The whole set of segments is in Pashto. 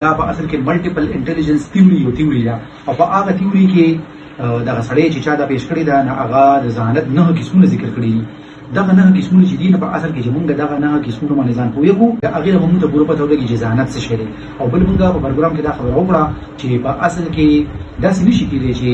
دا په اصل کې ملټیپل انټیلیجنس تیوري یو تیوري ده او په هغه تیوري کې دغه سړی چې چا دا پیش کړی ده نو هغه د ذهانت نهه قسمونه ذکر کړي دي. دغه نهه قسمونه چې دي نو په اصل کې چې مونږ دغه نهه قسمونو باندې ځان پوه کړو، د هغې نه به مونږ ته پوره پته ولګي چې ذهانت څه شی دی. او بل مونږ په پروګرام کې دا خبره وکړه چې په اصل کې داسې نشي کېدی چې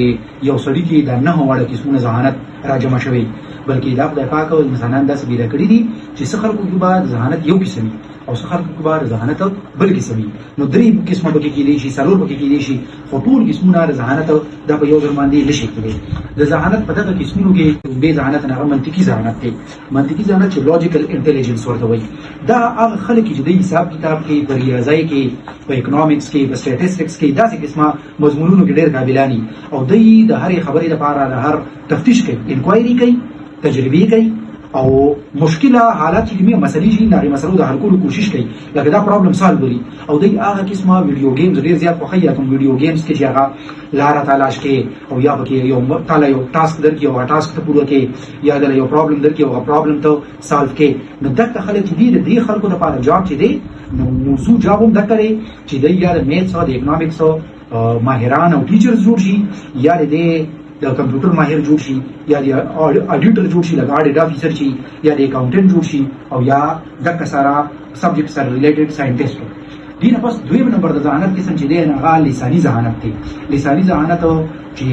یو سړي کې دا نهه واړه قسمونه ذهانت راجمع شوی، بلکې دا خدای پاک او انسانان داسې پیدا کړي دي چې څه خلکو کې به د ذهانت یو قسم وي او څه خلکو کې به د ذهانت بل قسم وي. نو درې قسمه پکې کېدی شي، څلور پکې کېدی شي، خو ټول قسمونه د ذهانت دا په یو ځل باندې نشي کېدی. د ذهانت په دغه قسمونو کې لومړی ذهانت هغه منطقي ذهانت دی. منطقي ذهانت چې لاجیکل انټیلیجنس ورته وایي، دا هغه خلک چې د حساب کتاب کې، په ریاضي کې، په اکونومیکس کې، په سټاتستکس کې، داسې قسمه مضمونونو کې ډېر قابلان دي او دوی د هرې خبرې لپاره د هر تفتیش کوي، انکوایري کوي، تجربې کوي او مشکله حالات چې کومې مسلې شي د هغې مسلو د حل کولو کوشش کوي، لکه دا پرابلم سالو لري. او دوی هغه قسمه ویډیو ګیمز ډېر زیات خوښوي، یا کوم ویډیو ګیمز کې چې هغه لاره تلاش کوي او یا پکې یو تاله یو ټاسک درکړي او هغه ټاسک ته پوره کوي، یا دله یو پرابلم درکړي او هغه پرابلم ته سالو کوي. نو دغه خلک چې دي د دې خلکو لپاره جاب چې دی نو موضوع جاب هم دغه دی چې دی یا د میتھس او د اکونومیکس ماهران او ټیچرز جوړ شي، یا د دې د کمپیوټر ماهر جوړ شي، یا د اډیټر جوړ شي لکه اډیټ افیسر شي، یا د اکاونټنټ جوړ شي، او یا دغه سره سبجیکټ سره ریلیټډ ساينټیسټ. دې نه پس دویم نمبر د ذهانت قسم چې دی هغه لساني ذهانت دی. لساني ذهانت چې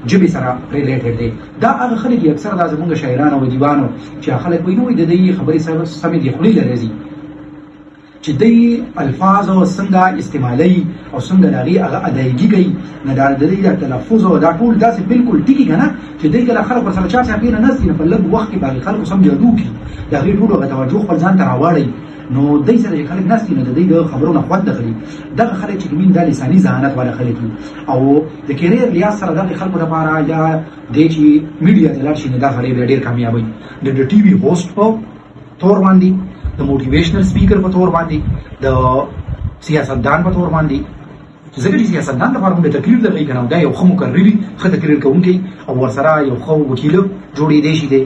ژبې سره ریلیټډ دی، دا هغه خلک دي اکثر دا زمونږ شاعران او ادیبانو چې خلک وایي نو د دې خبرې سمې دي خولې له راځي چې دی الفاظ او څنګه استعمالوي او څنګه د هغې هغه ادایګي کوي، نو دا د دوی دا تلفظ او دا ټول داسې بالکل ټیکي که نه چې دوی کله خلک ورسره چا چاپېره ناست دي نو په لږ وخت کې به هغې خلکو سم جادو کړي، د هغې ټولو هغه توجه خپل ځان ته راواړوي. نو دوی سره چې خلک ناست دي نو د دوی د خبرو نه خوند اخلي. دغه خلک چې کوم دا لساني ذهانت والا خلک دي او د کیریر لحاظ سره دغه خلکو لپاره یا دی چې میډیا ته لاړ شي نو دا سړی بیا ډېر کامیاب وي. د ټي وي هوسټ په تور باندې، د موټیویشنل سپیکر په تور باندې، د سیاستدان په تور باندې، ځکه چې سیاستدان لپاره هم د تقریر دغه کنه دا یو ښه مقرر وي، ښه تقریر کوونکی او ورسره یو ښه وکیل جوړېدی شي دی،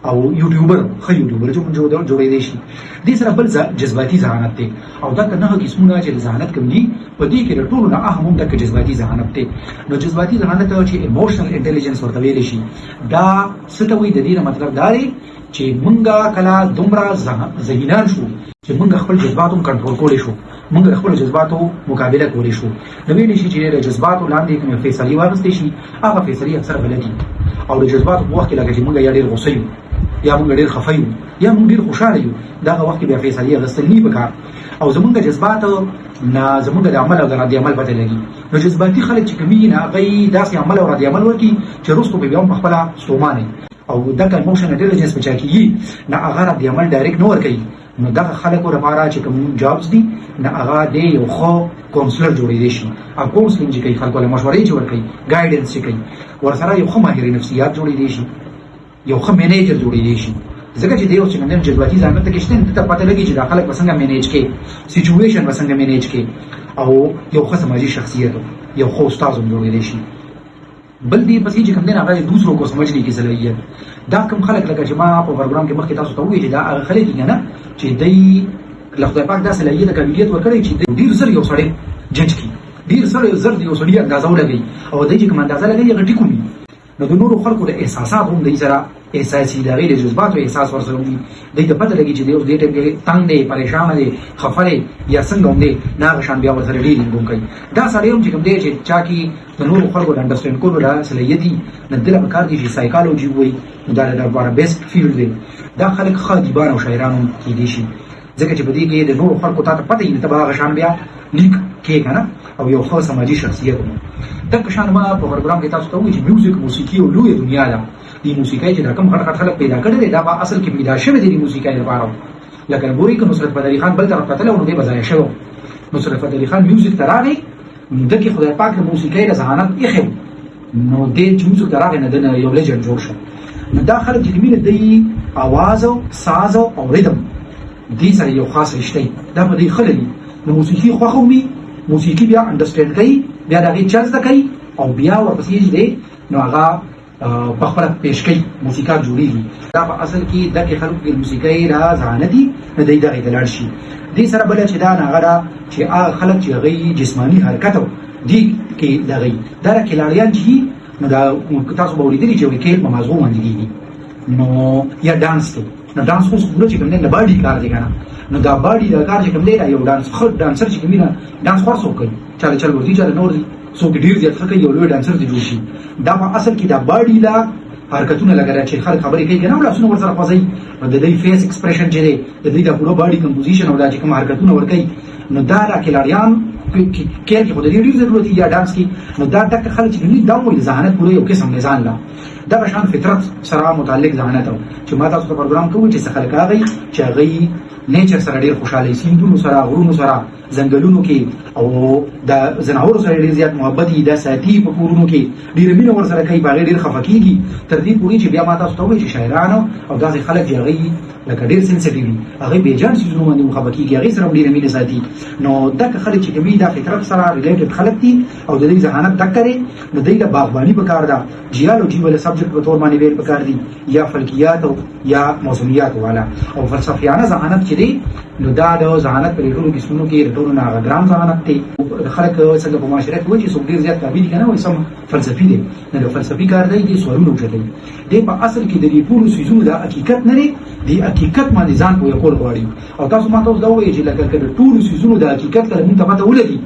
او یوټیوبر ښه یوټیوبر جوړېدی شي. دې سره بل جذباتي ذهانت دی او دا که نهه قسمونه چې د ذهانت کوم دي په دې کې د ټولو نه اهم هم دغه جذباتي ذهانت دی. نو جذباتي ذهانت چې ایموشنل انټیلیجنس ورته ویلی شي، دا څه ته وایي؟ د دې نه مطلب دا دی چې مونږه کله دومره ذهینان شو چې مونږ خپل جذبات هم کنټرول کولی شو، مونږ د خپلو جذباتو مقابله کولی شو. نو ویلی شي چې د جذباتو لاندې کومې فیصلې واخیستې شي هغه فیصلې اکثر غلطي او د جذباتو په وخت کې لکه چې مونږ یا ډېر غوسه یو، یا مونږ ډېر خفه یو، یا مونږ ډېر خوشحاله یو، دغه وخت کې بیا فیصلې اخیستل نه پکار او زمونږ جذبات نه زمونږ د عمل او د رد عمل پته لګي. نو جذباتي خلک چې کوم دي نه هغوی داسې عمل او رد عمل ورکړي چې وروسته به بیا هم په خپله ستومانه وي او دغه ایموشن انټیلیجنس په چا کېږي نه هغه رد عمل ډایرکټ نه ورکوي. نو دغه خلکو لپاره چې کوم جابز دي نه هغه دی یو ښه کونسلر جوړېدی شي او کونسلینګ چې کوي، خلکو له مشورې چې ورکوي، ګایډنس چې کوي، ورسره یو ښه ماهر نفسیات جوړېدی شي، یو ښه منیجر جوړېدی شي. ځکه چې دی اوس چې کوم جذباتي ذهانت کې شته ته پته لګي چې دا خلک به څنګه منیج کړي، سچویشن به څنګه منیج کړي، او یو ښه سماجي شخصیت یو ښه استاد هم جوړېدی شي. بل دې پسې چې کوم دی هغه دوسرو کو سمجھنے کی صلاحیت، دا کوم خلک لکه چې ما په پروګرام کې مخکې تاسو ته وویل چې دا هغه خلک دي که نه چې دی له خدای پاک دا صلاحیت قابلیت ورکړی چې دی ډېر زر یو سړی جج کړي، ډېر زر یو سړي اندازه ولګوي او دی چې کوم اندازه لګوي هغه ټیک وي. نو د نورو خلکو د احساسات هم دی سره احساسي، د هغې د جذباتو احساس ورسره وي. دی ته پته لګي چې دی اوس دې ټایم کې تنګ دی، پریشانه دی، خفه دی یا څنګه هم دی، نه هغه شان بیا ورسره ډیلینګ هم کوي. دا سړی هم چې کوم دی چې چا کې د نورو خلکو د انډرسټینډ کولو دا صلاحیت دي نو دله په کار دي چې سایکالوجي ووایي، نو دا د لپاره بیسټ فیلډ دی. دا خلک ښه ادیبان او شاعران هم کېدی شي، ځکه چې په دې کې د نورو خلکو تا ته پته وي نو ته به هغه شان بیا لیک کې که نه، او یو ښه سماجي شخصیت هم. دغه شان ما په پروګرام کې تاسو ته وویل چې میوزیک موسیقي یو لویه دنیا ده. دې موسیقۍ چې دا کوم غټ غټ خلک پیدا کړی دی دا په اصل کې پیدا شوی دی د موسیقۍ لپاره. لکه ګورئ که نصرت فتح علي خان بل طرف ته تللی و نو دی به ضایع شوی و. نصرت فتح علي خان میوزیک ته راغی نو ده کې خدای پاک د موسیقۍ د ذهانت ایښی و، نو دی چې میوزیک ته راغی نو ده نه یو لیجنډ جوړ شو. نو دا خلک چې کوم دی اواز او ساز او ریدم دې سره یو خاص رشته وي، دا په دې ښه لګي. نو موسیقي خوښه وي، موسیقي بیا انډرسټینډ کوي، بیا د هغې چل زده کوي او بیا ورپسې چې دی نو هغه په خپله پیش کوي، موسیقا جوړېږي. دا په اصل کې دغې خلکو کې موسیقۍ را ذهانت دي نو دی دغې ته لاړ شي. دې سره بله چې دا هغه ده چې هغه خلک چې هغوی جسماني حرکت دي کې دغه دا کلاړیان چې نو دا تاسو به اورېدلي چې وایي کېل په مازغو باندې کېږي، نو یا ډانس دی. نو ډانس خو پوره چې کوم دی د باډي کار دی که نه، نو دا باډي دا کار چې کوم دی یو ډانس ښه ډانسر چې کوم دی ډانس خو هر څوک کوي، چا له چل ورځي چا له نه ورځي، څوک ډېر زیات ښه کوي یو لوی ډانسر دې جوړ شي. دا په اصل کې دا باډي لا حرکتونه لکه دا چې خلک خبرې کوي که نه لاسونه ورسره خوځوي، نو د دوی فیس اکسپریشن چې دی د دوی دا پوره باډي کمپوزیشن او دا چې کوم حرکتونه ورکوي، نو دا دا کلاړیان کېل کې خو د دې ډېر ضرورت دی یا ډانس کې. نو دا دغه خلک چې کوم دا وایي ذهانت پوره یو قسم دی ځان له دغه شان فطرت سره متعلق ذهانت چې ما تاسو ته پروګرام کوو چې څه خلک هغه چې هغوی نیچر سره ډېر خوشحاله وي، سیندونو سره، غرونو سره، ځنګلونو کې او د ځناورو سره ډېر زیات محبت وي، دا ساتي په کورونو کې ډېره مینه ورسره کوي، په هغې ډېر خفه کېږي. تر دې پورې چې بیا ما تاسو ته وویل چې شاعران او داسې خلک چې هغوی لکه ډېر سنسټیو وي، هغوی بېجان څیزونو باندې هم خفه کېږي، هغې سره هم ډېره مینه ساتي. نو دغه خلک چې کوي دا فطرت سره ریلیټډ خلک دي او د دوی ذهانت دکه دی، نو دوی له باغباني پکار ده، جیولوجي ولا سبجیکټ په تور باندې ویل پکار دي، یا فلکیات یا موسمیات والا. او فلسفیانه ذهانت چې دی نو دا د ذهانت په ټولو قسمونو کې د ټولو نه هغه ګران ذهانت دی. خلک څنګه په معاشره کې وایي چې څوک ډېر زیات قابل دي که نه، وایي سم فلسفي دی. نو د فلسفي کار دی چې سوالونه اوچتوي. دی په اصل کې د دې ټولو څیزونو دا حقیقت نه دی، د حقیقت باندې ځان پوهه کول غواړي. او تاسو ما ته اوس دا ووایئ چې لکه که د ټولو څیزونو د حقیقت کله مونږ ته پته ولګي،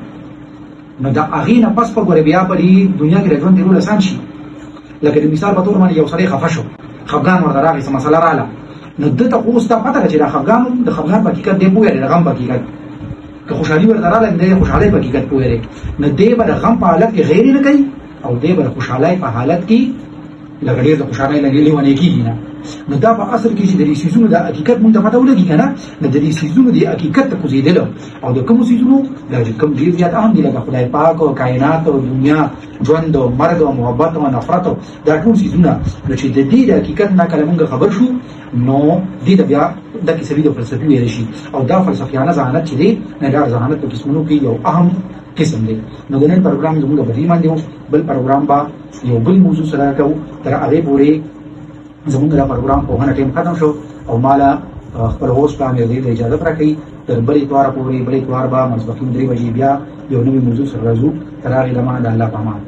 نو د هغې نه پس به ګورې بیا په دې دنیا کې د ژوند تېرول اسان شي. لکه د مثال په تور باندې یو سړی خفه شو، خفګان ورته راغی، څه مسله راغله، نو ده ته خو اوس دا پته ده چې دا خفګان د خفګان په حقیقت دی پوهه دی، د غم په حقیقت. که خوشحالي ورته راغله نو دی د خوشحالۍ په حقیقت پوهه دی، نو دی به د غم په حالت کې غیر نه کوي او دی به د خوشحالۍ په حالت کې لکه ډېر د خوشحالۍ نه لیونی کېږي نه. نو دا په اصل کې چې د دې څیزونو د حقیقت مونږ ته پته ولګي که نه، نو د دې څیزونو د حقیقت ته کوزېدل او د کومو څیزونو دا چې کوم ډېر زیات اهم دي لکه خدای پاک او کائنات او دنیا، ژوند او مرګ او محبت او نفرت او دا ټول څیزونه، نو چې د دې د حقیقت نه کله مونږ خبر شو نو دې ته بیا د کیسوي د فلسفي ویل شي. او دا فلسفیانه ذهانت چې دی نو دا ذهانت په قسمونو کې یو اهم قسم دی. نو د نن پروګرام زموږ په دې باندې و، بل پروګرام به یو بل موضوع سره کوو. تر هغې پورې زموږ دا پروګرام پوهنه ټیم ختم شو او ماله خپل هوست امیر دې ته اجازه راکړئ. تر بلې اتواره پورې، بلې اتوار به ماسپښین 3 بجې بیا یو نوي موضوع سره راځو. تر هغې دمه د الله په امان.